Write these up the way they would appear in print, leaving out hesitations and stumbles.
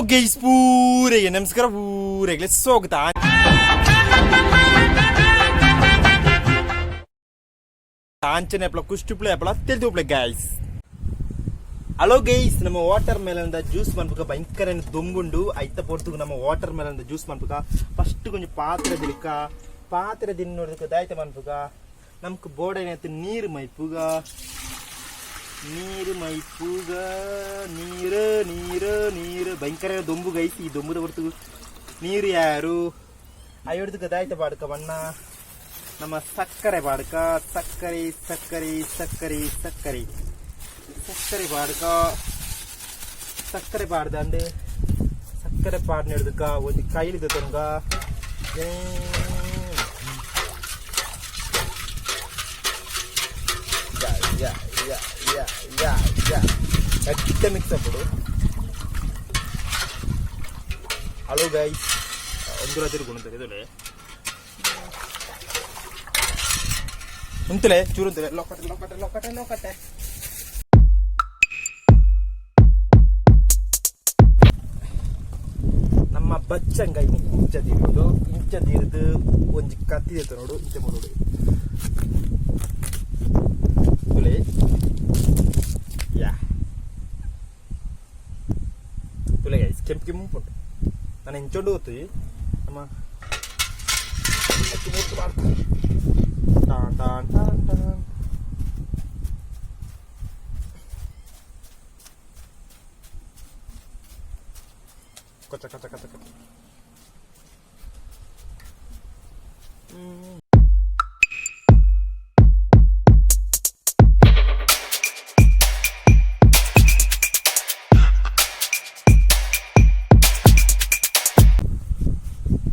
Guys, ಪೂರೆಗೆ ನಮಸ್ಕಾರ, ಪೂರೆಗೆ ಸ್ವಾಗತ. ಅಂಚನೆ ಅಪ್ಲ ಕುಷ್ಟಿಪ್ಲೆ ಅಪ್ಲ ತಿಳಿದುಪ್ಲೆ ಗೈಸ್. ಹಲೋ ಗೈಸ್, ನಮ್ಮ ವಾಟರ್ ಮೆಲನ್ ಜ್ಯೂಸ್ ಮನ್ಪುಕ. ಭಯಂಕರ ದೊಂಬುಂಡು. ಐತ ಪೊರ್ತುಗು ನಮ್ಮ ವಾಟರ್ ಮೆಲನ್ ಜ್ಯೂಸ್ ಮನ್ಪುಕ. ಫಸ್ಟ್ ಕೊಂಚ ಪಾತ್ರೆ ದಿಲ್ಕ. ಪಾತ್ರೆ ದಿನ ನೋಡಿದಕ್ಕೆ ದಾಯ್ತ ಮನ್ಪುಕ. ನಮ್ಕ್ ಬೋಡೈನತ್ತು ನೀರು ಮೈಪುಗ, ನೀರು ಮೈಪುಗ, ನೀರು ನೀರು ನೀರು. ಭಯಂಕರ ದೊಂಬು ಗೈಸ್. ಈ ದೊಂಬುದ ಹೊರತು ನೀರು ಯಾರು ಅಯ್ಯಡ್ದಕ್ಕೆ ದಾಯ್ತ ಬಾಡ್ಕ ಬಣ್ಣ. ನಮ್ಮ ಸಕ್ಕರೆ ಬಾಡ್ಕ. ಸಕ್ಕರೆ ಸಕ್ಕರೆ ಸಕ್ಕರೆ ಸಕ್ಕರೆ ಸಕ್ಕರೆ ಬಾಡ್ಕ. ಸಕ್ಕರೆ ಪಾಡ್ದಂಡು. ಸಕ್ಕರೆ ಪಾಡ್ನೆಡ್ದಕ್ಕ ಒಂಜಿ ಕೈಲಿ ದೆತ್ತೊನ್ಗ. ಯಾ ಯಾ ಯಾ ಯಾ ಯಾ ಯಾ, ಗಟ್ಟಿ ಮಿಕ್ಸ್ ಅప్పుడు. ಹಲೋ ಗೈಸ್, ಒಂದು ರಾತ್ರಿ ಗುಣ ಇದೊಳೆ ಉಂತಲೆ ಚೂರು ಉಂತಲೆ. ಲೊಕಟೆ ಲೊಕಟೆ ಲೊಕಟೆ ಲೊಕಟೆ. ನಮ್ಮ ಬಚ್ಚಂಗ ಇಂಚ ತೀರುದು. ಇಂಚ ತೀರ್ದು ಒಂಜಿ ಕತ್ತಿ ಎತ್ತ ನೋಡು. ಇಂಚ ಮಾಡೋಡು ತುಲೆ. ಯಾ ತುಲೆ ಗೈಸ್, ಕೆಂಪು ಕೆಂಪು ಉಂಟು. ನಾನು ಇಂಚೊಂಡು ಹೋಗ್ತೀವಿ ನಮ್ಮ ಟಾನ್ ಟಾನ್ ಟಾನ್ ಟಾನ್. ಕಚ್ಚ ಕಚ್ಚ ಕಚ್ಚ ಕಚ್ಚ.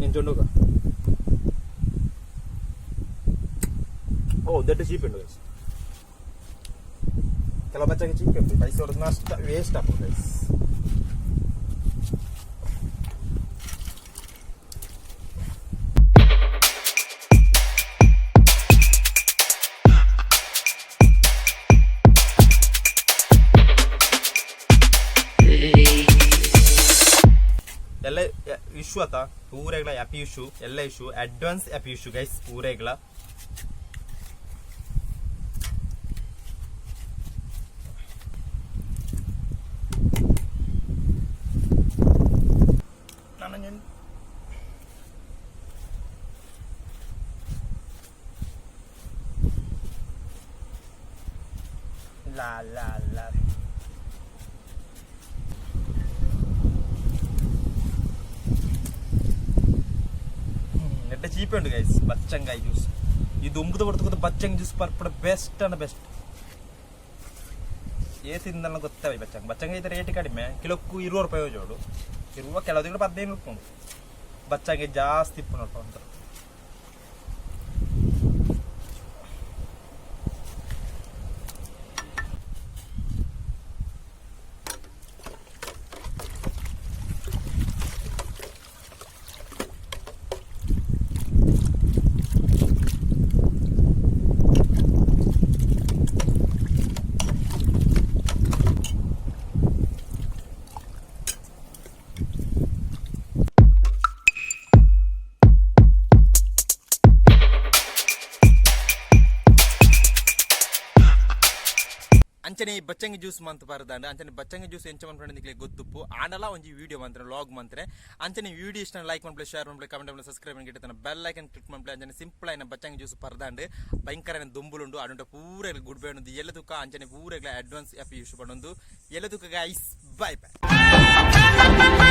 ಎಂಚೊಂಡೋಗ. ಓ, ದೊಡ್ಡ ಚೀಪ್ ಉಂಟು ಗೈಸ್. ಕೆಲವು ಬಚ್ಚಗೆ ಚೀಪ್ ಉಂಟು. ಪೈಸೆ ಹೊರದು ನಷ್ಟ, ವೇಸ್ಟ್ ಆಗ್ತದೆ ಗೈಸ್. ಎಲ್ಲ ಇಶ್ಯೂ ಆತ ಪೂರೆಗ್ಲ ಹ್ಯಾಪಿ ಇಶ್ಯೂ. ಎಲ್ಲ issue, advance happy Vishu guys ಪೂರೆಗ್ಲ. ನಾನು ಲಾ ಲಾ ಲಾ. ಎಡ್ಡೆ ಚೀಪೆ ಉಂಟು ಗೈಸ್ ಬಚ್ಚಂಗಾಯಿ ಜ್ಯೂಸ್. ಈ ದೊಂಬುದ ಹೊಡೆದು ಬಚ್ಚಂಗ್ ಜ್ಯೂಸ್ ಪರ್ಪಡ ಬೆಸ್ಟ್ ಅಂಡ್ ಬೆಸ್ಟ್. ಏ ತಿಂದಲ್ಲ ಗೊತ್ತವೆ. ಬಚ್ಚಂಗ್ ಬಚ್ಚಂಗ ಇದು ರೇಟ್ ಕಡಿಮೆ. ಕಿಲೋಕ್ಕೂ 20 ರೂಪಾಯಿ ಜೋಡು ಇರುವ. ಕೆಲವು 15 ರೂಪಾಯಿ ಉಂಟು. ಬಚ್ಚಂಗೆ ಜಾಸ್ತಿ ಇಪ್ಪು ನೋಡ್ಪ ಅಂತ. ಅಂಚನೆ ಬಚ್ಚಂಗಿ ಜ್ಯೂಸ್ ಮಂತ್ ಬಾರದಾಂಡ. ಅಂಚನೆ ಬಚ್ಚಂಗಿ ಜ್ಯೂಸ್ ಎಂಚ ಮನ್ಪುಂಡು ನಿಕ್ಲೆ ಗೊತ್ತುಪ್ಪು. ಆಂಡಲ ಒಂಜಿ ವೀಡಿಯೋ ಮಂತ್ರೆ, ವ್ಲಾಗ್ ಮಂತ್ರೆ. ಅಂಚನೆ ವೀಡಿಯೋ ಇಷ್ಟ ಲೈಕ್ ಮನ್ಪುಲೆ, ಶೇರ್ ಮನ್ಪುಲೆ, ಕಮೆಂಟ್ ಮನ್ಪುಲೆ, ಸಬ್ಸ್ಕ್ರೈಬ್ ಗಿಟ್ಟತನ ಬೆಲ್ ಐಕನ್ ಕ್ಲಿಕ್ ಮನ್ಪುಲೆ. ಅಂಚನೆ ಸಿಂಪಲ್ ಆಯಿನ ಬಚ್ಚಂಗಿ ಜ್ಯೂಸ್ ಪರ್ದಾಂಡ್. ಭಯಂಕರ ದುಂಬುಲುಂಡು. ಅಡುಂಟ ಪೂರ ಗುಡ್ ಬೈ ಉಂಡು. ಎಲ್ಲ ತುಕ್ಕ. ಅಂಚನೆ ಪೂರ ಅಡ್ವಾನ್ಸ್ ಹ್ಯಾಪಿ ಯೂಸ್ ಪಂಡೊಂದು ಎಲ್ಲ ತುಕ್ಕ ಗೈಸ್. Bye bye.